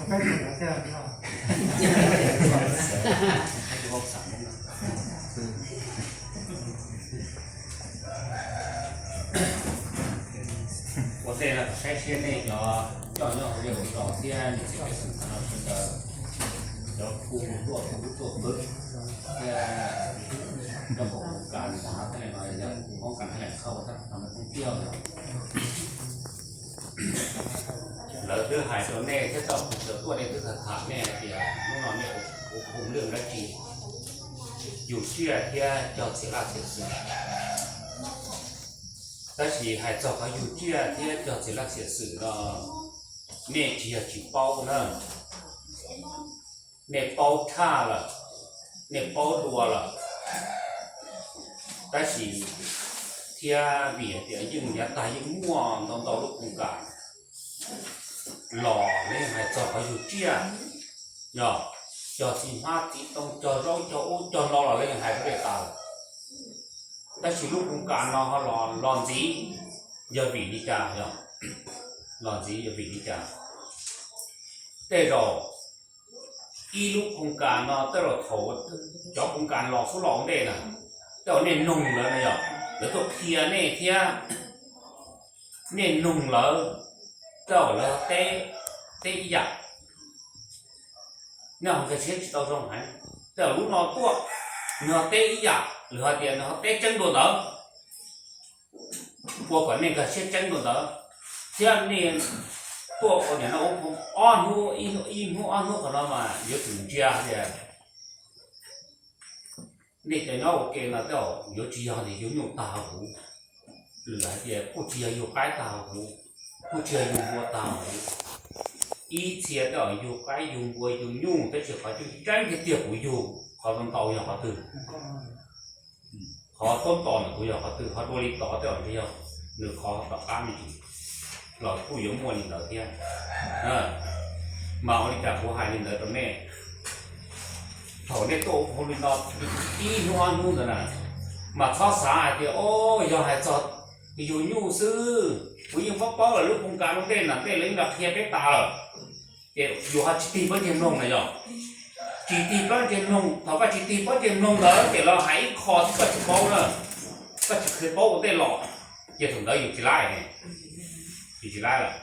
Ua ntej no saib seb nej cov coj nyob hauv zej hauv zos thiab niam txiv pej xeem sawv daws, cov khu tuaj hu tuaj pw thiab nyob hauv koom kas nrog thiab no yog hoob kas thiab leej khauj thiab no toob tiaj, lawv twb hais rau nej thiab tau sawv tuaj nej twb tham tham nej hais tias hnub no nej ua khoom lwj dab tsi, yug tsiaj thiab cog txiav laj txiav xwm. Tab sis hais txog qhov yug tsiaj thiab cog txiav laj txiav xwm no, nej tsis yog tsis paub na, nej paub tshaj lawm, nej paub dua lawm. Tab sis thiab vim hais tias yeej yav tag yeej muaj ntau ntau lub khoom kas los lawv yeej hais txog qhov yug tsiaj, yog cog txiv hmab txiv ntoo, cog zaub cog ub cog no los lawv yeej hais rau nej tas lawm. Tab sis lub khoom kas no ho los los ntxiv yog vim li cas, yog los ntxiv yog vim li cas? Tej zaum ib lub khoom kas no tej zaum thaum cov khoom kas los xub los ua ntej na, tej zaum nej noog lawv no yog lawv tuaj qhia nej thiab, nej noog lawv, tej zaum lawv teb, teb ib yam, nej ho nkag siab tsis tau zoo heev. Tej zaum lub no tuaj nws ho teb ib yam, lawv hais tias nws ho teb tseeb dua ntawd, ua kom nej nkag siab tseeb dua ntawd. Thiab nej tuaj ua niam no ua khoom ob hnub, ib hnub ob hnub qhov no mas yuav tsum ntsia tias nej cov nyob ua ke no tej zaum yuav tsis yog tias yug nyuj tag hauv huv, lwm hais tias kuj tsis yog yug qaib tag hauv huv, kuj tsis yog yug npua tag hauv huv. Ib txhia tej zaum yug qaib yug npua yug nyuj, tab sis qhov tseeb tiag tiag kuv yug qhov ntau yog qhov twg? Qhov tub tos ntawm kuv yog qhov twg? Qhov dua li tod tej zaum yog nws qhov tom qab me ntsis los kuj yuav muaj li ntawd thiab. Mas ua li cas kuv hais li ntawd rau nej? Thaum nej tuaj ua khoom li no ib hnub ob hnub ntawd na, mas txhob xav hais tias o, yog hais txog yug nyuj xwb, kuv yeej paub paub lawm, lub khoom kas ua ntej na tej lawv yeej los qhia peb tas lawm, ces yus ho tsis tig pob ntseg mloog na yog. Tsis tig pob ntseg mloog, thaum koj tsis tig pob ntseg mloog ntawd ces lawv hais ib qho twb koj tsis paub na, koj tsis kheev paub ua ntej los, ces thaum ntawd yus tsis laib, yus tsis laib lawm.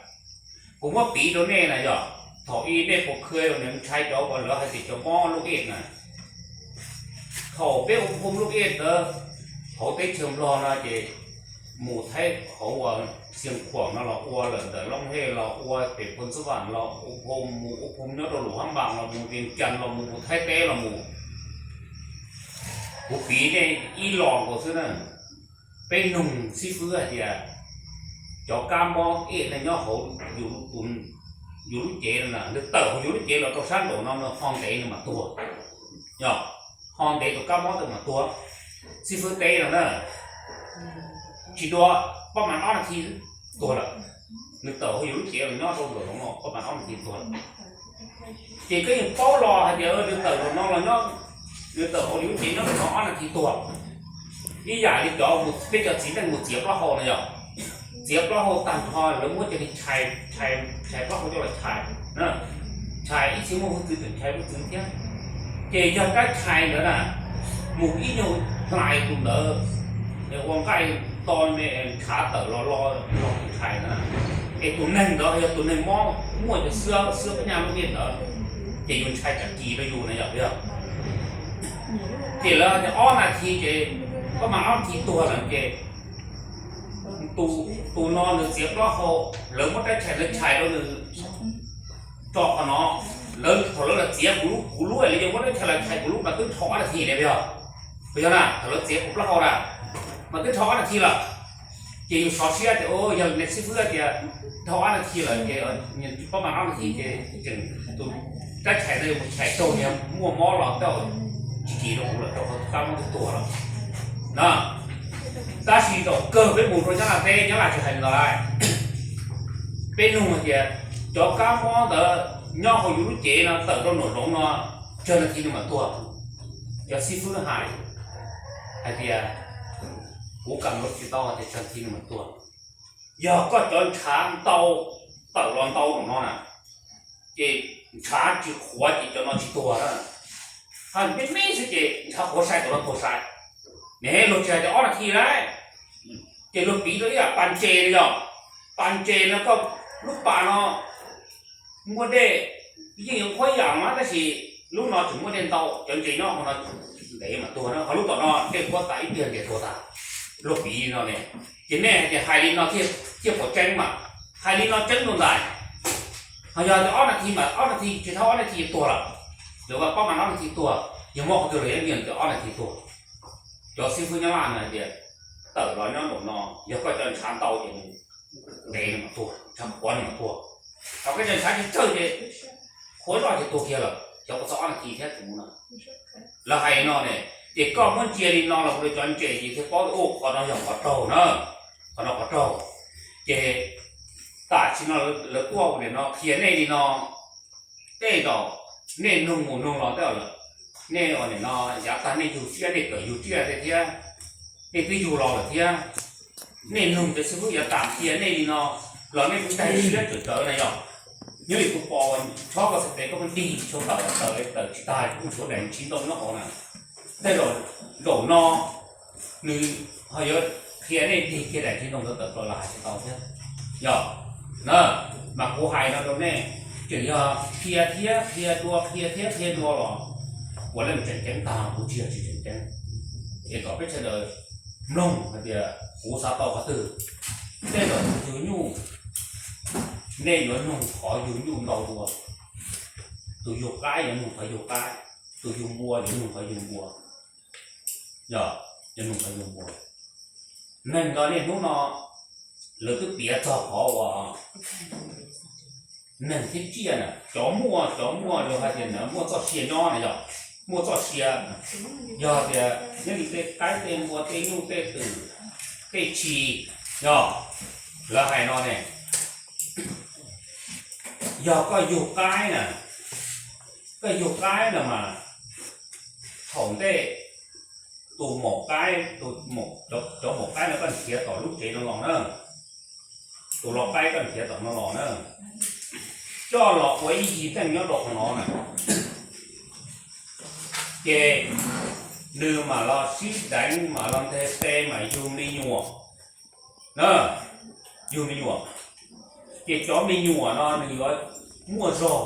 Kuv muab piv rau nej na yog, thaum ub nej puas khwv niam ntshai cov uas lawv hais tias cov mob lub ej na, thaum peb ua phoo lub ej ntawd hauv teb chaws Nplog no ces mus Thaib hauv uas Xiav Khuam no los ua lawm, ntawm Looj Hej los ua, pem Phoos Xab Vam los ua phoo, mus ua phoo nyob rau Luam Hab Npas los mus, Vias Cas los mus, mus Thaib teb los mus. Kuv piv nej ib los nkaus xwb na, peb nug xib fwb hais tias cov kab mob ej no nyob hauv yus lub cev no na, nws tawm hauv yus lub cev los rau sab nraum no, nws ho ntev nws mam tuag. Yog ho ntev tus kab mob ntawd mam tuag. Xib fwb teb no na, tsis dua, pab mas ob nas this tuag lawm. Nws tawm hauv yus lub cev los nyob rau nraum zoov no pab mas ob nas this tuag lawm. Ces koj yeej paub los hais tias nws tawm nraum no los nyob, nws tawm hauv yus lub cev nyob rau no ob nas this tuag. Ib yam li cov mus, peb cov txiv neej mus txiav plaub hau no yog, txiav plaub hau tag nrho lawv muab cov niag tshais, tshais plaub hau coj los tshais, tshais ib txhia muaj hwj txwv tseem tshais hwj txwv thiab. Ces yog rab tshais ntawd na, mus ib nyuag hlais tus ntawd ua nqaij to me ntshav tawm los los tus tshais ntawd na, es tus neeg ntawd yog tus neeg mob muaj cov xwb, xwb pab nyaj lub ej ntawd, ces yus ntshai tsam kis rau yus na yog, yog. Ces lawv tias ob nas this ces, pab mas ob nas this tuag lawm ces tus no nws txiav plaub hau, lawv muab rab tshais ntawd tshais rau nws tso qhov no, lawv thaum lawv los txiav kuv lub, kuv lub, lawv yuav muab rab tshais los tshais kuv lub mas twb dhau ob nas this li, yog, puas yog na? Thaum lawv txiav kuv plaub hau na, mas twb dhau ob nas this lawm. Ces yus sov siab tias, yog niag xib fwb tias dhau ob nas this lawm ces, pab mas ob nas this ces tseem, tus rab tshais ntawd yuav mus tshais raug niag muaj mob los tej zaum tsis kis rau kuv lawm, rau qhov tus kab mob twb tuag lawm na. Tab sis zaum kawg peb mus rau Nyab Laj teb, Nyab Laj tsis hais li ntawd lawm. Peb nug hais tias cov kab mob ntawd nyob hauv yus lub cev no tawm rau nraum zoov no tsawg nas this nws mam tuag? Cov xib fwb hais, hais tias kuv kam los tsis tau hais tias tsawg nas this nws mam tuag. Yog koj cov ntshav ntau tawm los ntau nraum no na, ces ntshav tsis qhuav ces cov no tsis tuag na. Ho me me xwb ces ntshav qhuav sai, cov no tuag sai. Ne luag tsis hais tias ob nas this lawm, ces luag piv rau ib yam pas ntses no yog, pas ntses no koj lub pas no muaj dej yeej yuav qhuab yam mas, tab sis lub no tseem muaj dej ntau, cov ntses nyob hauv no ntev mas tuag na, ho lub tom no dej qhuab tas ib pliag ntias tuag tas. Luag piv li no ne, ces nej hais tias hais li no thiaj pom tseeb mas, hais li no tseeb rau ntawm. Ho yog tias ob nas this mas ob nas this tsis tau, ob nas this tuag lawm, lawv ua pab mas ob nas this tuag, yog muaj qhov twg los yeej tias ob nas this tuag. Cov xib fwb Nyab Laj no hais tias tawm los nyob nraum no, yog koj cov ntshav ntau ces ntev no mas tuag, ntshav qhuav no mas tuag. Ho koj cov ntshav tsis tsawg ces qhuav zoj ces tuag kiag lawm, xyov puas txog ob nas this thiab tus mus no. Lawv hais li no ne, ces koj muab ntsia li no los ua rau cov ntses ces thiaj paub tias qhov no yog qhov raug na, qhov no qhov raug. Ces tam sim no lawv tuaj ua li no qhia nej li no, tej zaum nej nug mus nug los tej zaum lawm, nej ua li no yav tag nej yug tsiaj, nej kawm yug tsiaj tej thiab, nej twb yug los lawm thiab. Nej nug cov xib fwb yav tas qhia nej li no los nej kuj tag siab tsawm tsawv na yog. Nyob li kuv pom chob koj txhais tes koj pheej dig tshua tawm tawm tawm tsis tag, kuj tshuav daim ntsiv ntoo nyob hauv na. Tej zaum zaum no nws ho yuav qhia nej dig kiag daim ntsiv ntoo ntawd tawm plaws los hais tsis tau thiab. Yog na, mas kuv hais no rau nej, tseem yog qhia thiab qhia dua, qhia thiab qhia dua los puav leej tseem ceeb tag, kuv tsis yog tsis tseem ceeb. Es kom peb sawv daws mloog hais tias kuv xav tau qhov twg. Tej zaum tus yug nyuj, nej yuav nug qhov yug nyuj ntau dua. Tus yug qaib yuav nug qhov yug qaib, tus yug npua yuav nug qhov yug npua. Yog, yuav nug qhov yug npua. Neeg no niaj hnub no lawv twb piav txog qhov uas neeg thiab tsiaj na, cov muaj, cov muaj lawv hais tias na muaj txoj sia nyob na yog, muaj txoj sia. Yog tias nyob li tej qaib tej npua tej nyuj tej twm tej tshis, yog, lawv hais no ne, yog koj yug qaib na, koj yug qaib no mas thaum ntej tus maum qaib, tus, cov maum qaib no koj nrhiav tom lub tsev no los na, tus lau qaib koj nrhiav tom no los na, coj los ua ib yig neej nyob rau qhov no na, ces nws mam los sib deev, mam los nteg qe, mam yug me nyuam na, yug me nyuam. Ces cov me nyuam no nws yuav muaj zog,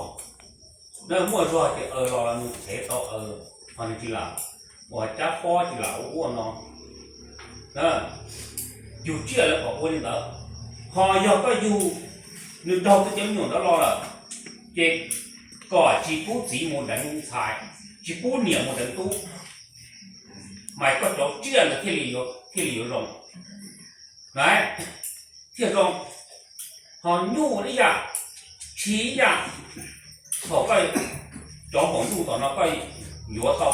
muaj zog ces aws los nws thev tau aws, ho nws tsis lam ua cab pob, tsis lam ua ub ua no. Yug tsiaj lawv kom ua li ntawd. Ho yog koj yug, nws raug koj cov me nyuam ntawd los lawm, ces kom tsis pub txiv mus deev ntxhais, tsis pub niam mus deev tub, mas koj cov tsiaj ntawd thiaj li yuav zoo, thiaj zoo. Ho nyuj ib yam, tshis ib yam, thaum koj cov maum nyuj tom no koj yuav tau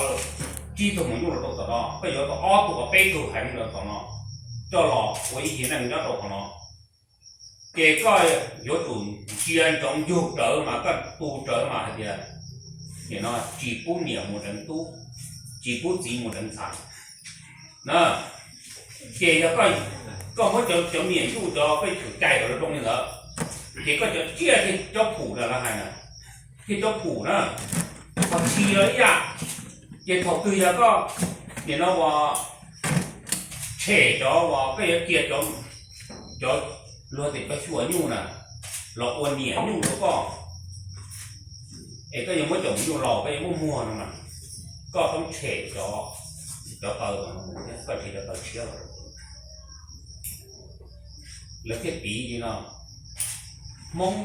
tsib tug maum nyuj los rau tom no, koj yuav tau ob tug, peb tug heev los tom no, coj los ua ib yig neej nyob rau tom no, ces koj yuav tsum ntsia ntsoov yug rawv mas koj tu rawv mas hais tias nim no tsis pub niam mus deev tub, tsis pub txiv mus deev ntxhais na. Ces yog koj muab cov, cov me nyuam nyuj cov peb tsum cais kom zoo li ntawd, ces koj cov tsiaj thiaj cob phum na, lawv hais na, thiaj cob phum na. Ho tshis los ib yam, ces thaum twg yog koj nim no uas tshem cov uas koj yuav cia cov, cov luag tias cov xyuas nyuj na los ua niam nyuj rau koj, es koj yuav muab cov nyuj laus, koj yuav muab muag no mas, koj poob tshem cov, cov taw no, koj tshem cov taw tshiab los. Lawv thiaj piv li no, Hmoob,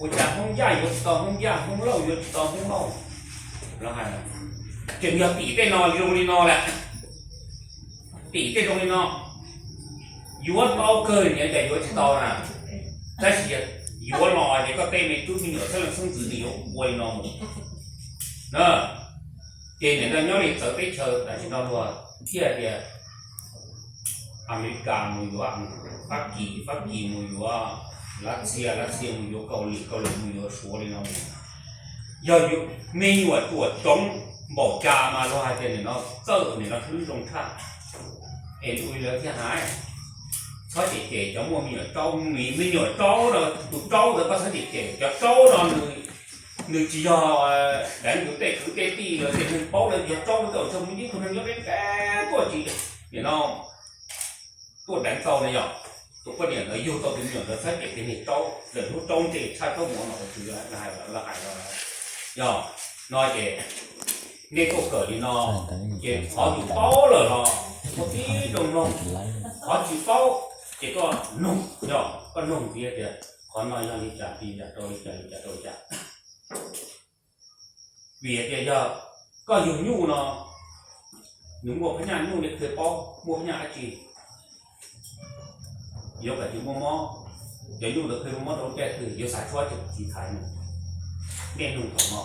ua cas Hmoob Yaj yuav tsis tau Hmoob Yaj, Hmoob Lauj yuav tsis tau Hmoob Lauj? Lawv hais, tseem yog tim tej no zoo li no lawm, tim tej zoo li no, yuav tau kawg niam, cas yuav tsis tau na? Tab sis yuav los ces koj tej me tub me nyuam xeeb leej xeeb ntxwv nws yuav ua li no mus na. Ces nim no nyob li txawv teb chaws tam sim no luag thiaj tias Amelikas mus yuav Fab Kis, Fab Kis mus yuav Lav Txias, Lav Txias mus yuav Kaus Lim, Kaus Lim mus yuav Suav li no. Yog me nyuam ruam tsoov npaum cas mas luag hais tias nim no txawj, nim no hlwb zoo tshaj. Es ua li lawv thiaj hais, txhob cem cem cov muaj me nyuam tsaub, me nyuam tsaub no, tus tsaub ntawd koj txhob cem cem, cov tsaub no nws nws tsis yog deev tus tej kwv tej tij los tej neeg paub lawm, yog tsaub lawm, tau tso mus ib tug neeg nyob deb deb tuaj tsis, nim no tuaj deev tau no yog tus poj niam ntawd yug tau tus me nyuam ntawd txhob cem tias niag tsaub, lawm hnub tsaub ntseg tshaj tsaub mus no, lawv hais los yog no ces nej tuaj kawm li no ces qhov yus paub lawm los muaj tib zoo mloog, qhov tsis paub ces koj noog, yog koj noog ntxiv tias qhov no yog li cas li cas rau li cas li cas rau li cas. Vim hais tias yog koj yug nyuj no, nws muaj phab nyaj nyuj li qhia paub muaj phab nyaj dab tsi, yuav kom tsis muaj mob, cov nyuj ntawd qhia muaj mob rau lub caij twg, yuav xav tshuaj tsis txiv thaiv no, nej nug thaum no,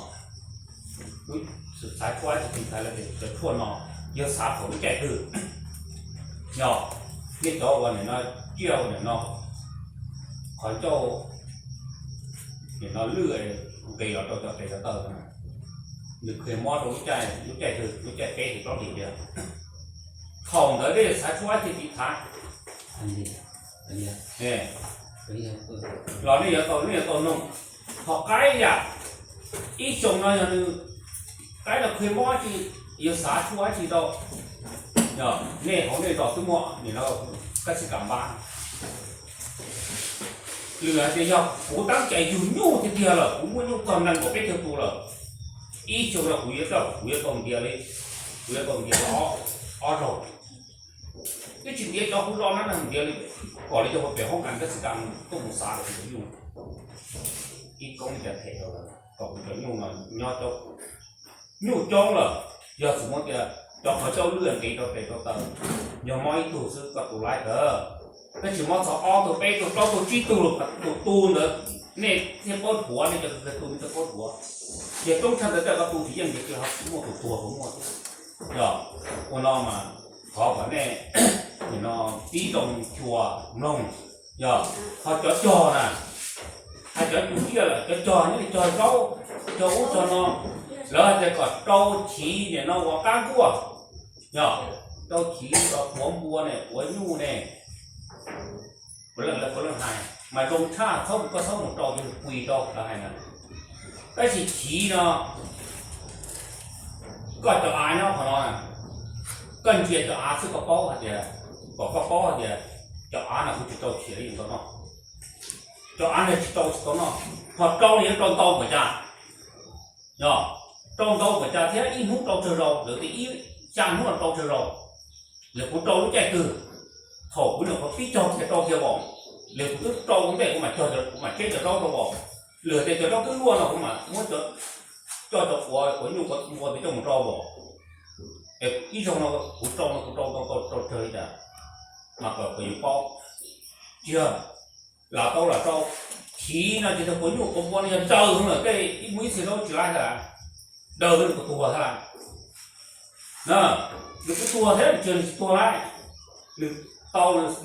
xav tshuaj tsis txiv thaiv los cov tshuaj no yog xav thaum lub caij twg. Yog nej cov uas nim no tsiaj nim no qhov ncauj nim no lwj nqis los rau cov tes cov taw, nws qhia mob rau lub caij, lub caij twg, lub caij peb hlis plaub hlis tiag. Thaum ntawd nej xav tshuaj tsis txiv thaiv los nej yuav tau, nej yuav tau noog. Ho qaib yam ib xyoos no yog nws, qaib no qhia mob tsis, yuav xav tshuaj tsis tau. Nej hauv nej zos twb muaj nim no kab xi kam npab. Lwm hais tias yog kuv tab cais yug nyuj tiag tiag lawm, kuv muaj nyuj txog nees nkaum peb caug tus lawm, ib xyoos no kuv yuav tau, kuv yuav tau ntiav li, kuv yuav tau ntiav li ob zaug. Twb tsis ntiav cov kuv zos na, ntiav li kom li cov hauv pem hoob kas kab xi kam tuaj mus xav rau kuv cov nyuj. Ib koob li cas them rau kom kuv cov nyuj no nyob coob. Nyuj coob lawm, yog txhua muab tias cov qhov ncauj lwj nqis rau tes rau taw, yog mob ib tug xwb koj tu laib kawg. Tab sis mob txog ob tug peb tug plaub tug tsib tug los tus tu ntawd nej thiaj paub dhuav, nej cov tu nej thiaj paub dhuav. Yog coob tshaj ntawd tej koj tu tsis yeej ces tsis muaj tus tuag puas muaj xwb. Yog ua no mas thov kom nej nim no tib zoo xyuas mloog. Yog ho cov cog na, hais cov cug ciaj lawm, cov cog nyob li cog zaub, cog ub cog no, lawv hais tias kom rau chiv nim no ua qab nkuaj. Yog rau chiv, rau quav npua ne, quav nyuj ne, puav leej lawv puav leej hais mas zoo tshaj, txhob mus, koj txhob mus rau ces pui rau lawv hais na. Tab sis chiv no koj cov av nyob qhov no, koj ntsia cov av xwb koj paub hais tias, kom koj paub hais tias cov av no kuv tsis rau chiv li tau noj. Cov av no tsis rau tsis tau noj, ho rau li yuav rau ntau npaum cas. Yog rau ntau npaum cas thiab ib hnub rau tsawg zaus, lawv tias ib xya hnub rau tsawg zaus. Lawv kuv rau lub caij twg, thaum kuv nyuam qhuav pib cog kiag rau kiag vos, lawv kuv twb rau ua ntej kuv mam cog, kuv mam tseb cov zaub rau vos. Lawv tias cov zaub twb luaj no kuv mam muab coj cov quav, quav nyuj quav npua ntawd coj mus rau vos. Es ib zaug no kuv rau no kuv rau tau rau tsawg li cas, mas kom yus paub. Tsis yog lam tau lam rau, chiv no ces quav nyuj quav npua no yog daws lawm tej, ib muaj ib txhia zaub tsis laib thiab, daws nws kuj tuag thiab. Nws kuj tuag thiab, tsis yog nws tsis tuag laib. Nws tau, nws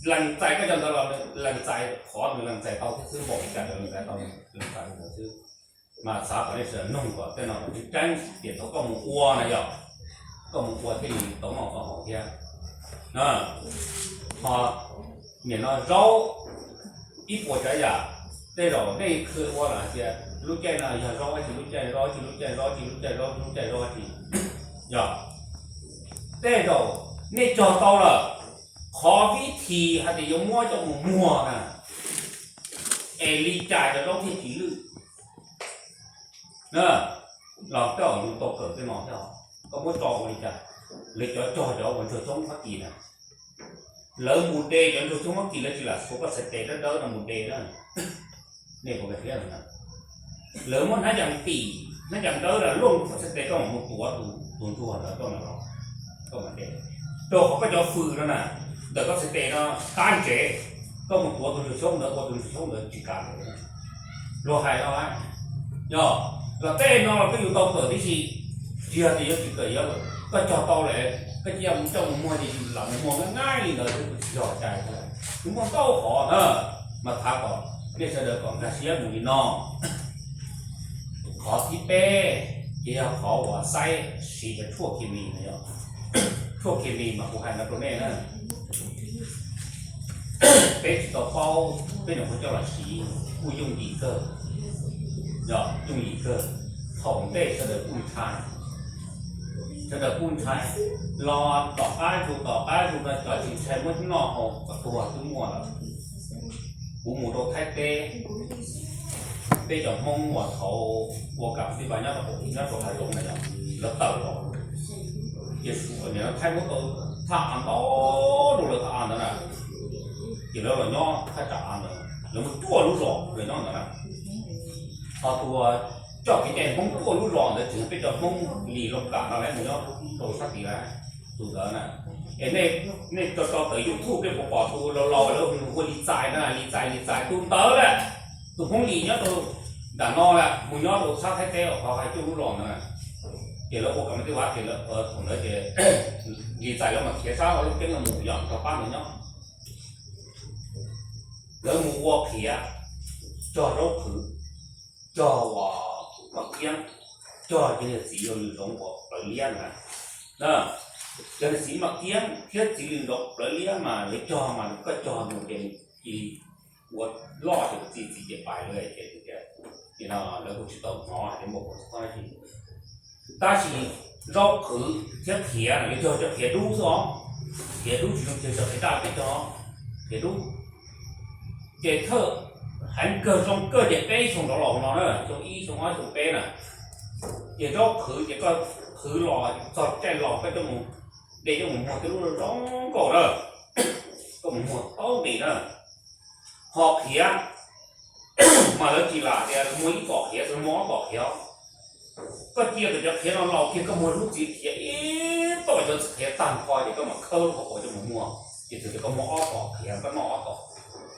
lees txais koj cov ntawd los nws lees txais, qhov nws lees txais tau thiab xwb, npaum li cas los lees txais tau, lees txais li ntawd xwb. Mas xav kom nej sawv daws noog kom tej no kom tseeb tseeb tiam thaum koj mus ua na yog, koj mus ua thiaj li tau noj tau haus thiab. Ho nim no zaub ib puas tsav yam, tej zaum nej khwv ua lawm hais tias lub caij no yog zaub dab tsi, lub caij zaub dab tsi, lub caij zaub dab tsi, lub caij zaub, lub caij zaub dab tsi. Yog tej zaum nej cog tau lawm, qhov vib this hais tias yuav muab coj mus muag na, es li cas cov zaub thiaj tsis lwj na. Los tej zaum yus tau kawm tej no thiab, koj muab tso ua li cas. Lawv cov cog cov uas ntsuag xyoob Fab Kis na, lawv mus de cov ntsuag xyoob Fab Kis, lawv tsis lam xuas koj txhais tes dawb dawb no mus de na. Nej puas nkag siab na? Lawv muab hnab cas tim, hnab cas dawb los luaj koj txhais tes koj mam mus tuav tus ntsuag ntawd koj mam los, koj mam de. Rau qhov koj cov fws no na, ntawm koj txhais tes no qab ntsev, koj mus tuav tus ntsuag xyoob ntawd ua tus ntsuag xyoob ntawd tsis kav lawm. Luag hais no lawm, yog los tej no los koj yuav tau kawm tib si, tsis yog tias yuav tsis kawm, yog koj cog tau lawm koj cia mus coj mus muag ces yus lam mus muag nqaij nqaij li ntawd xwb, kuv tsis yog cai. Kuv muaj ntau qhov na, mas thov kom nej sawv daws kom nkag siab mus li no. Qhov thib peb ces yog qhov uas saib siv cov tshuaj kiv mis no yog, tshuaj kiv mis mas kuv hais no rau nej na, peb tsis tau paub, peb nyuam qhuav coj los siv kuj yooj yim kawg. Yog yooj yim kawg, thaum ntej sawv daws kuj ntshai, sawv daws kuj ntshai, los tom qab zus tom qab zus no cov tsis ntshai muab noj haus kom tuag twb muaj lawm. Kuv mus rau Thaib teb, peb cov Hmoob uas thaum ua kam tij pa nyob rau, nyob rau hav zoov na yog, lawv tawm los, ces Thaib muab tau thaj av ntau rau lawv thaj av ntawd na, ces lawv los nyob thaj tsam av ntawd, lawv muaj cuaj lub zos lawv nyob ntawd na. Ho tus coj kev cai Hmoob cuaj lub zos ntawd tsis yog peb cov Hmoob Lis Looj Kam no lawv mus nyob rau sab tid lawm, tus ntawd na. Es nej tso tso tawm YouTube peb puas pom tus laus laus lawv hu ua Lis Txais na, Lis Txais, Lis Txais tus ntawd lawm, tus Hmoob Lis nyob rau nram no lawm mus nyob rau sab Thaib teb qhov hais cuaj lub zos ntawd na. Ces lawv ua kam tij pa ces lawv thaum ntawd ces Lis Txais lawv mam khiav sab lub ceeb los mus yog rau pab ntawd nyob. Lawv mus ua qhiav, cog zaub qhwv, cog uas Maj Kiab, cog cov niag txiv uas lws zoov uas plawv liab na. Cov niag txiv Maj Kiab thiab txiv lws zoov plawv liab mas lawv cog mas koj cog mus ces cia li ua loj ces txi txiv ces pais lawm ces tias, no lawv kuj tsis tau hnov hais tias muaj qhov txog dab tsi. Tab sis zaub qhwv thiab qhiav no yog cog cov qhiav dub xwb os. Qhiav dub tsis zoo cog cov qhiav daj peb cog qhiav dub. Ces thawj heev kawg zoo kawg ces peb xyoo nrov los no na, xyoo ib xyoo ob xyoo peb na, ces zaub qhwv ces koj qhwv los txog caij los koj coj mus de coj mus muag tej lub zoo nkauj na, koj mus muag tau nqis na. Ho qhiav mas lawv tsis lam tias muag ib pom qhiav, muag ob pom qhiav. Koj cia kom cov qhiav no laus kiag koj muag lub txiv qhiav ib tom cov txiv qhiav tag nrho ces koj mam khawb lub hauv paus coj mus muag, ces txawm tias koj muag ob pom qhiav koj noj ob pom,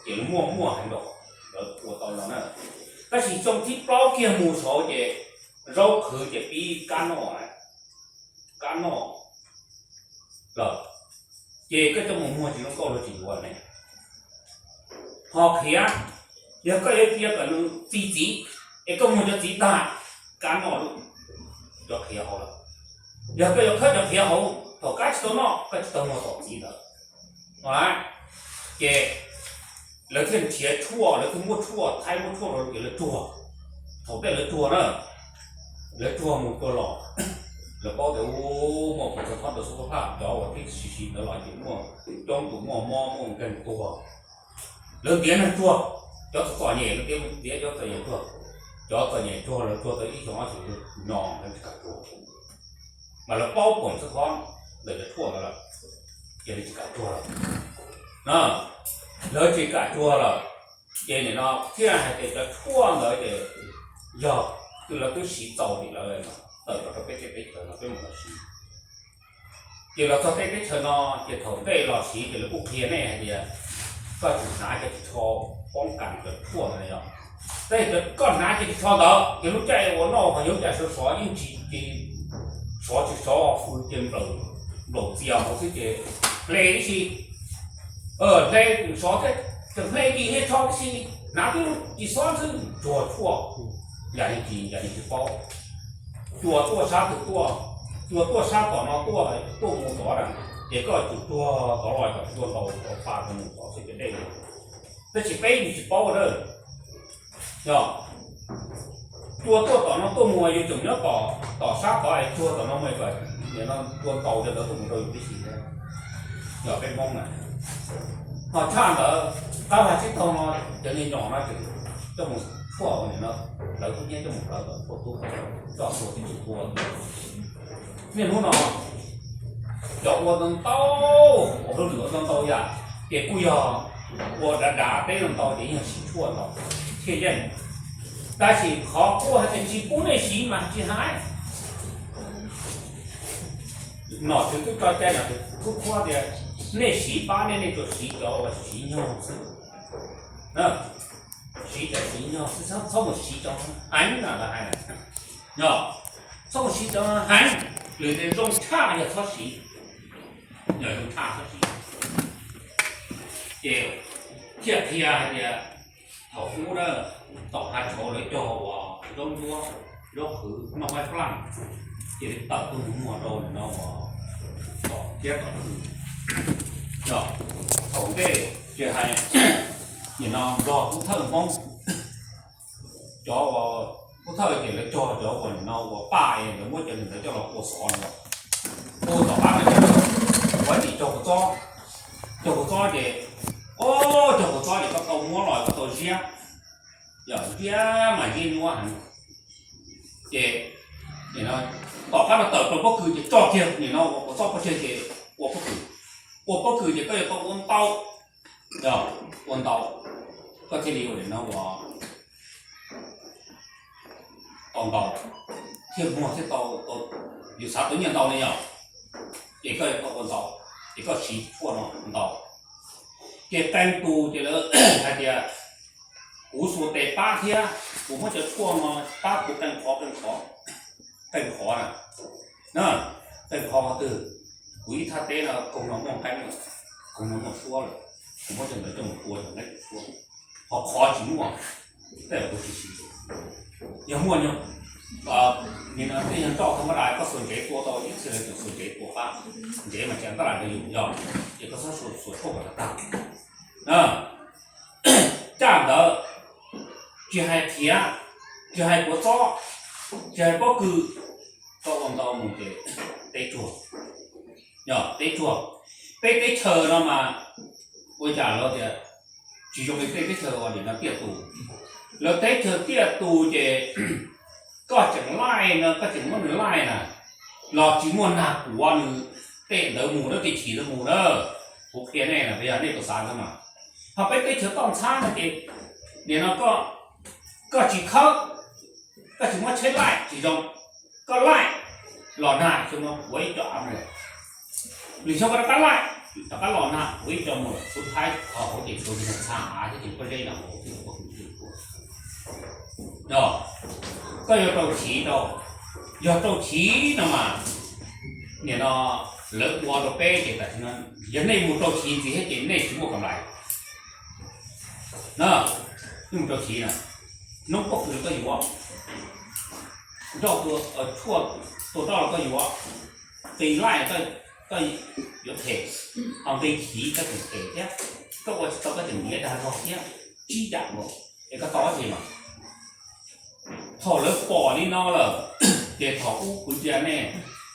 ces lawv muaj muaj heev nraud, lawv ua tau no na. Tab sis xyoo thib plaub kiag mus saud ces zaub qhwv ces pib kab noj, kab noj lawm, ces koj coj mus muag tsis zoo nkauj luag tsis yuav ne. Ho qhiav, yog koj yuav cia kom nws txi txiv, es koj muag cov txiv tag, kab noj lub, cov qhiav hauv lawm. Yog koj yuav khawb cov qhiav hauv, thaum kab tsis tau noj koj tsis tau muag tom txiv ntawd. Ces lawv thiaj nrhiav tshuaj, lawv thiaj muab tshuaj, Thaib muab tshuaj rau ces lawv tsuag. Thaum tej lawv tsuag na, lawv tsuag mus tsuag los, lawv paub tias muaj pus txog thob rau xub pab cov uas twb siv siv ntawd los ces muaj coob tus muaj mob muaj nkeeg tuag. Lawv ntiav neeg tsuag, cov txom txom nyem lawv tias ntiav cov txom nyem tsuag. Cov txom nyem tsuag lawv tsuag tau ib xyoo ob xyoo no lawv tsis kam tsuag. Mas lawv paub pus txog thob ntawm cov tshuaj ntawd lawm, ces lawv tsis kam tsuag lawm. Lawv tsis kam tsuag lawm, ces nim no thiaj hais tias cov tshuaj ntawd ces yog twb lawv twb siv txaus tim lawv tawm los rau peb teb chaws no peb mus los siv. Ces los txog peb teb chaws no ces thaum ntej los siv ces lawv kuj qhia nej hais tias koj tsum hnav cov ris tsho poob kas cov tshuaj ntawd yog. Tab sis koj hnav cov ris tsho ntawd ces lub caij ua noj ho yog lub caij sov sov yeej tsis, sov tsis sov fws ces nplaum txias hauv xwb ces hle tib si, hle sov thiab, hle ris hle tsho tib si, hnav twb tsis xob xwb tsuag tshuaj. Yam li tsis, yam li tsis paub. Cua tuaj sab twg tuaj, cua tuaj sab tom no tuaj, tuaj mus tod na, ces koj tsum tsuag tod los kom cua ntaus tod pa rau mus tod xwb ces dej. Tab sis peb yus tsis paub na. Yog cua tuaj tom no tuaj mus yus tseem nyob tom, tom sab tod es tsuag tom no mus kom nim no cua ntaus cov ntawd tuaj mus rau yus tib si thiab. Yog peb Hmoob na, ho tshaj ntawd qab vaj tsib taug no cov nyuam nyom no tseem coj mus tshuaj ua nim no, lawv kuj nyiab coj mus plawv kom tshuaj tub, coj tsuag tib tsis tua. Niaj hnub no cov ua ntau ntau, ua hauj lwm ua ntau ntau yam, ces kuj yog ua dav dav teb ntau ntau ces yeej yog siv tshuaj ntau thiaj yeej. Tab sis qhov qhuab hais tias tsis pub nej siv mas tsis hais. Nom tswv twb tso cai, nom tswv qhuab qhuab tias nej siv pab nej, nej tsuas siv cov uas siv nyog xwb. Siv cov siv nyog xwb, txhob mus siv cov heev na lawv hais. Yog, txhob mus siv cov heev, lwm tias zoo tshaj yog txhob siv. Yog zoo tshaj txhob siv. Ces thiaj qhia hais tias thaum ub na, tom hav tshauv lawv cog uas zaub ntsuab, zaub qhwv noj qaib plaj, ces lawv tawm tuaj mus muag rau nim no uas tom thiab tom hwj. Thaum ntej ces hais nim no nplog kub thawj Hmoob, cov uas Pub thawj ces lawv cog cov uas nim no uas paj es lawv muab cov ntawd coj los ua xov no. Ua tom qab no ces lawv ua tim cog kua txob, cog kua txob ces, o, cog kua txob ces koj tau muab los koj tau ziab, yog ziab mas ziab nyuab heev. Ces tom qab no tawm rau pob kws ces tso kiag nim no ua kua txob pov tseg ces ua pob kws, ua pob kws ces koj yuav tau ua ntau, ua ntau, koj thiaj li ua nim no ua tau ntau, thiaj muag thiaj tau, yus xav tau nyiaj ntau ne yog, ces koj yuav tau ua ntau, ces koj siv tshuaj no ntau. Ces qee tus ces lawv hais tias kuv xuas tes pab thiab kuv muab cov tshuaj no pab kuv qee qhov, qee qhov, qee qhov na, qee qhov qhov twg, kuv ib thaj teb no koog no muaj nqeeb lawm, koog no muaj suab lawm, kuv muab cov ntawd coj mus tua cov nqeeb suab, qhov qhov tsis muaj, tej kuv tsis siv. Yog muaj nyog, nim no tej nyuag nroj thaj ma da koj xuas ntsev tua tau ib txhia lawv tseem xuas ntsev tua qab, ntsev mas tseem tab lam rau yus yog, ces koj txhob xuas tshuaj kom tag tag. Caj ntawd tsis hais khiav, tsis hais kua txob, tsis hais pob kws, koj ua ntau mus ces teb tsuag, yog teb tsuag. Peb teb chaws no mas ua cas lawv tias tsis zoo li tej teb chaws uas nim no tiaj tus. Lawv teb chaws tiaj tus ces koj tseem laij no, koj tseem muab nws laij na, los tsis muaj nag kuav nws tej ntawd mus na, tej chim ntawd mus na. Kuv qhia nej na, yog nej puas xav ntawd mas, ho peb teb chaws toj ntxhab no ces nim no koj tsis khawb, koj tsis muab tsheb laij tsis zoo, koj laij los nag xyoo no kuav ib co av mus lawm. Lwm xyoo koj rov qab laij, rov qab los nag kuav ib co mus lawm, xub thaib qhov hauv ces tsuas yog txha av thiab ces pob zeb no hauv thiab pob kws thiab. Yog, koj yuav rau chiv rau, yog rau chiv no mas, nim no lawv ua rau peb ces tam sim no yog nej mus rau chiv ntxiv thiab ces nej tsis muaj kam lais. Nej mus rau chiv na, noob pob kws los koj yuav, nroj tua, tshuaj tua roj los koj yuav, qi laij koj yuav them, ho nqi chiv koj tseem them thiab, koj ua tsis tau koj tseem ntiav dag zog thiab, tsib yam nkaus, es koj tau dab tsi mas? Thaum lawv pom li no lawm, ces thaum ub kuv ntsia nej,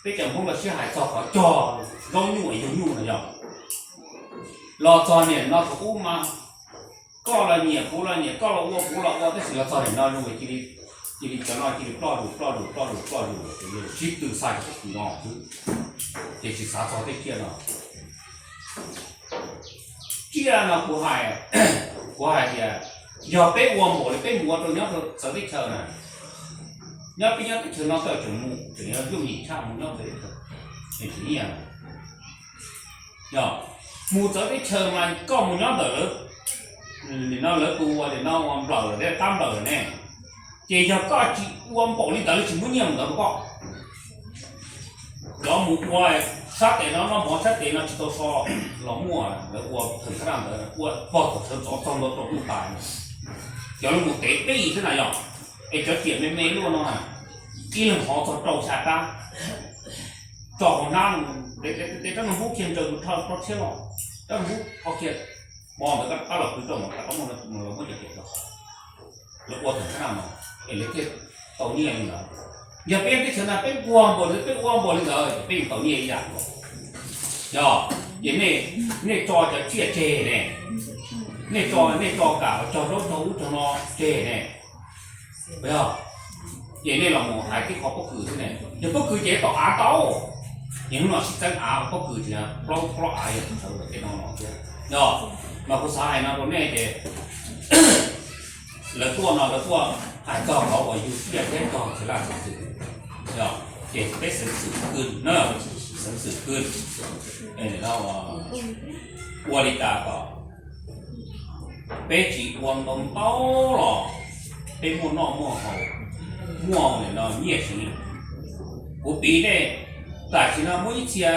peb cov Hmoob los sib hais txog qhov cog zaub nyuj yug nyuj no yog, los txog nim no thaum ub mas koj los nyiam kuv los nyiam, koj los ua kuv los ua, tab sis los txog nim no zoo cia li, cia li cov no cia li ploj zus ploj zus ploj zus ploj zus lawm, sib tw xa cov pob kws no xwb, ces tsis xav txog tej tsiaj no. Tsiaj no kuv hais, kuv hais tias yog peb ua npaum li peb mus ua rau nyob rau txawv teb chaws na, nyob peb nyob teb chaws no tawm tseem mus tseem yuav yooj yim tshaj mus nyob txawv teb chaws, tseem tsis ib yam. Yog mus txawv teb chaws mas koj mus nyob ntawm lawv, nim no lawv tus ua nim no ua nplawm lawm thiab qab nplawm lawm ne, ces yog koj tsis ua npaum li ntawd lawv tsis muab nyiaj mus ntawd rau koj. Cov mus ua sab tes no noj mov sab tes no tsis tau so los muaj, lawv ua theem thaj daj ntawd ua pog thaum sawv ntxov txog ntua rau hnub tas, cov lawv mus tev peb xwb na yog, es cov riam me me luaj no na, ib leeg hov txog rau xya kab, tso hauv hnab, tes rab nus hub kiag ntsaws tus rho rau txhiab los, rab nus hub ho kiag, hmo ntawd koj rov qab los kwv rau mov rov qab muaj, los muab cov riam rau hauv. Lawv ua theem thaj daj no es lawv thiaj tau nyiaj li ntawd. Yog peb teb chaws no peb ua npaum li, peb ua npaum li ntawd ces peb yeej tau nyiaj ib yam nkaus. Yog, ces nej, nej tso cov tsiaj tseg ne, nej tso, nej tso kam cog zaub cog ub cog no tseg ne. Yog, ces nej los mus hais tib qho pob kws xwb ne, yog pob kws ces tom av tau, ces hnub no sib txeeb av pob kws ces plaub plaub av yog sawv daws tej no los thiab. Yog, mas kuv xav hais no rau nej ces lawv tuaj no lawv tuaj hais txog qhov uas yug tsiaj thiab txog txiv laj xeev xwm, yog, ces peb xeev xwm kwj na, xeev xwm kwj, ua li cas kom peb tsis ua ntau ntau los peb muaj noj muaj haus, muaj nim no nyiaj siv. Kuv piv nej, tam sim no muaj ib txhia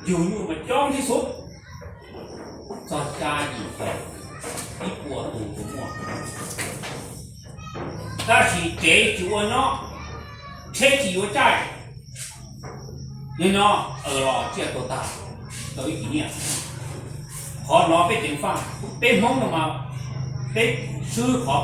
yug nyuj mas coob tib xub, txog xya yim caum ib puas tus tsuas muaj. Tab sis tsev tsis ua nyob, tsheb tsis yuav caij, nyob nyob los tsiaj tuag tag, tau ib kis nyiaj. Qhov no peb ceev faj, peb Hmoob no mas peb swb qhov